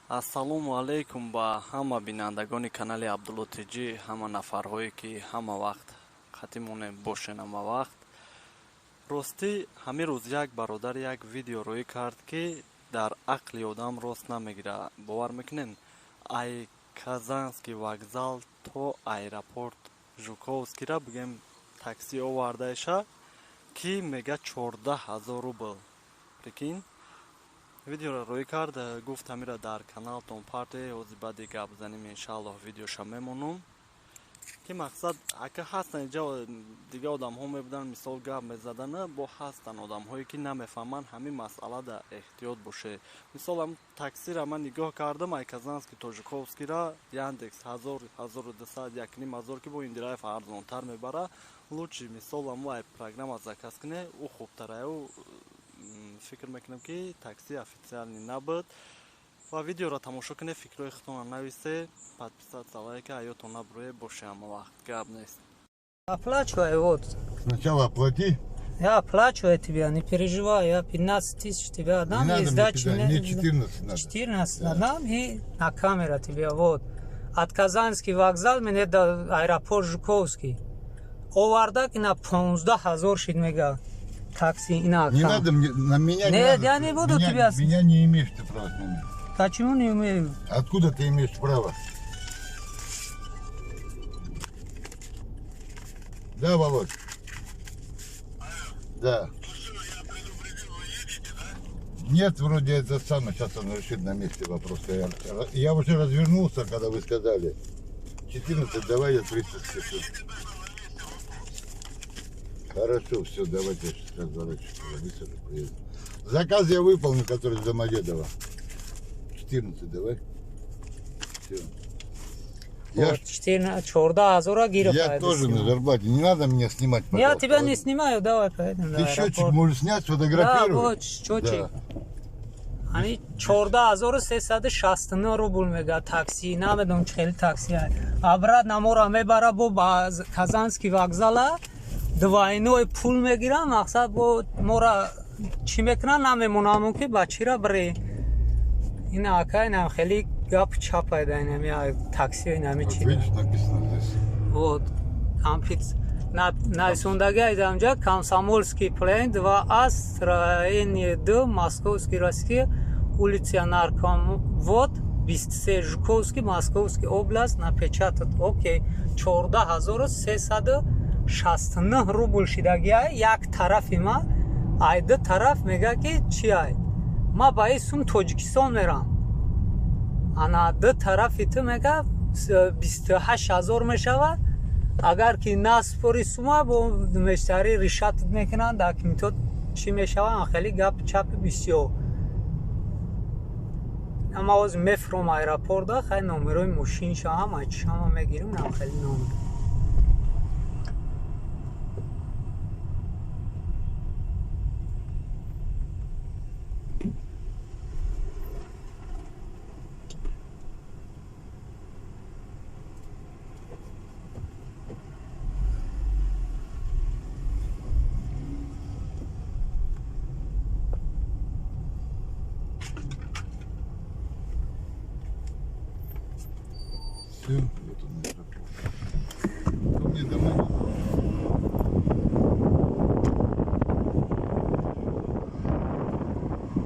Ассалому алайкум ба ҳама бинандагони канали Абдулло ТЖ, ҳама нафарҳое ки ҳама вақт қатимоне бошен ҳама вақт. Ростӣ ҳамин рӯз як бародар як видео рӯй кард, ки дар ақли одам рост намегирад. Бовар мекунед, ай Казанский вокзал то аэропорт Жуковскийра бигем такси овардаиша, ки мега 14 000 рубл. Прикинь, видеоро рӯй кард, гуфт ҳамира дар каналтон парте, ҳози баъди гап занем, иншааллоҳ видеоша мемонум. Ки мақсад ака ҳастан инҷа дига одамҳо мебуданд, мисол гап мезадана, бо ҳастан одамҳое ки намефаҳманд ҳамин масъалада эҳтиёт боше. Мисол ҳам таксира ман нигоҳ кардам, ай Казанский то Жуковскийра Яндекс ҳазор, 1200, 1500, ки бо инDrive арзонтар мебара. Лучше мисол ҳамо ай программа заказ куне, ӯ хубтара. Ӯ фикр мекунам ки такси официальный набуд. Ва видеоро тамошо кунед, фикрҳои худтонро нависе, подписаться, лайка аётон набурӯе боше, ҳама вақт гап нест. Оплачивай, вот. Сначала оплати. Я оплачиваю тебя, не переживай, я 15 тысяч тебе отдам. Не и надо мне сдачи 15, мне 14 надо. 14 Да. отдам и на камера тебе, вот. От Казанский вокзал мне до аэропорт Жуковский. Оварда ки на 15 ҳазор шид мега. Такси ина. Не надо мне, на меня не Нет, надо. я не буду меня, тебя Меня не имеешь ты права снимать. Почему не умею? Откуда ты имеешь право? Да, Володь? Да. Нет, вроде это самое, сейчас он решит на месте вопрос. Я уже развернулся, когда вы сказали. 14, давай я 300 спешу. Хорошо, все, давайте я сейчас разворачиваюсь, высажу, приеду. Заказ я выполнил, который с Домодедово. 14, давай. Все. Я, Вот, 14 14 ҳазора гирифт. я тоже на зарплате. Не надо меня снимать, Я пожалуйста. тебя не снимаю, давай поедем Ты до счетчик аэропорта. можешь снять, Да, сфотографировать? вот счетчик. Да. Ами 14 369 рубл мега такси, намедонам чӣ хели такси ай. Обратно мора мебара бо ба Казанский вокзала двойной пул мегирам, мақсад бо мора чӣ мекунам, намемонам ки ба чира бре. Ин ака инам хеле гап чапайда инами такси инами Вот чи. видишь, написано здесь. Вот. Ампит нависондаги айдамҷа Комсомольский плен 2А, строение Д, Московский, Россия, улица Наркомвод, 23, Жуковский, Московский область, напечатат. Окей. 14 369 рубл шидаги ай, як тарафи ма, ай ду тараф мега ки чи ай. Ма ба ин сум Тоҷикистон мерам. Ана ду тарафи ту мега 28 000 мешавад. Агар ки наспори сума бо мештари ришатат мекунанд, документот чӣ мешаванд, хеле гап чапи бисёр. Ама ҳозир мефуром аэропорта, хай номерои мошинша ҳама чишама мегирим, нам хеле номер. Все.